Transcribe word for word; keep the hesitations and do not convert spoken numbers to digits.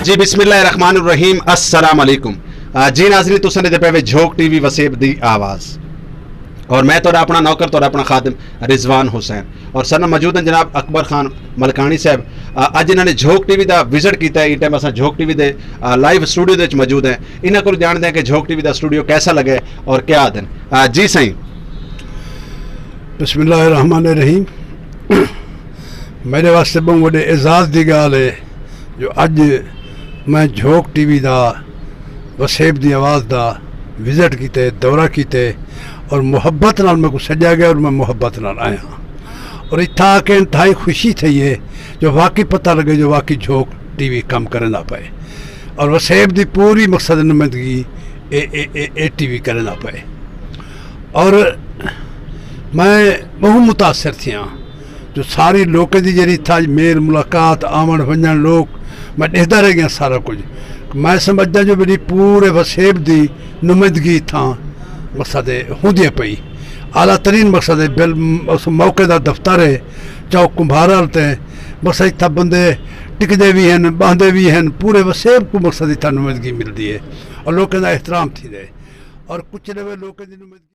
جی، بسم اللہ الرحمن الرحیم، السلام علیکم۔ آ، جی ناظرین، تساں دے پے وے جھوک ٹی وی وسیب دی آواز، اور میں تہاڈا اپنا نوکر، تہاڈا اپنا خادم رضوان حسین، اور سارے نال موجود ہیں جناب اکبر خان ملکانی صاحب۔ آ، اج انہاں نے جھوک ٹی وی دا وزٹ کیتا ہے۔ اس ٹائم اساں جھوک ٹی وی دے، آ، لائیو سٹوڈیو دے وچ موجود ہیں۔ انہاں کولوں جانتے ہیں کہ جھوک ٹی وی دا سٹوڈیو کیسا لگے اور کیا آدن۔ آ، جی سائیں۔ بسم اللہ الرحمن الرحیم۔ میرے واسطے بہت وڈے اعزاز دی گال ہے جو اج میں جھوک ٹی وی دا، وسیب دی آواز دا وزٹ کیتے، دورہ کیتے، اور محبت نال میں کو سجا گیا اور میں محبت نال آیا ہاں۔ اور اتھا آ کے انتہائی خوشی تھئی ہے جو واقعی پتہ لگے جو واقعی جھوک ٹی وی کم کرنا پائے، اور وسیب دی پوری مقصد نمائندگی اے اے اے اے ٹی وی کرنا پائے۔ اور میں بہت متاثر تھیا جو ساری لوکاں دی جڑی تھا میل ملاقات، آون ونجن لوگ، میں دیکھدا رہ گیا سارا کچھ۔ میں سمجھدا جو میری پورے وسیب دی نمائندگی تھا مقصد ہوندی پئی۔ اعلیٰ ترین مقصد ہے، بل اس موقع دا دفتر ہے، چوک کمبھارال تے۔ مقصد اتھا بندے ٹکدے بھی ہیں، باندھے بھی ہیں، پورے وسیب کو مقصد اتھا نمائندگی ملدی ہے اور لوکاں دا احترام تھی دے۔ اور کچھ نوے لوکاں دی نمائندگی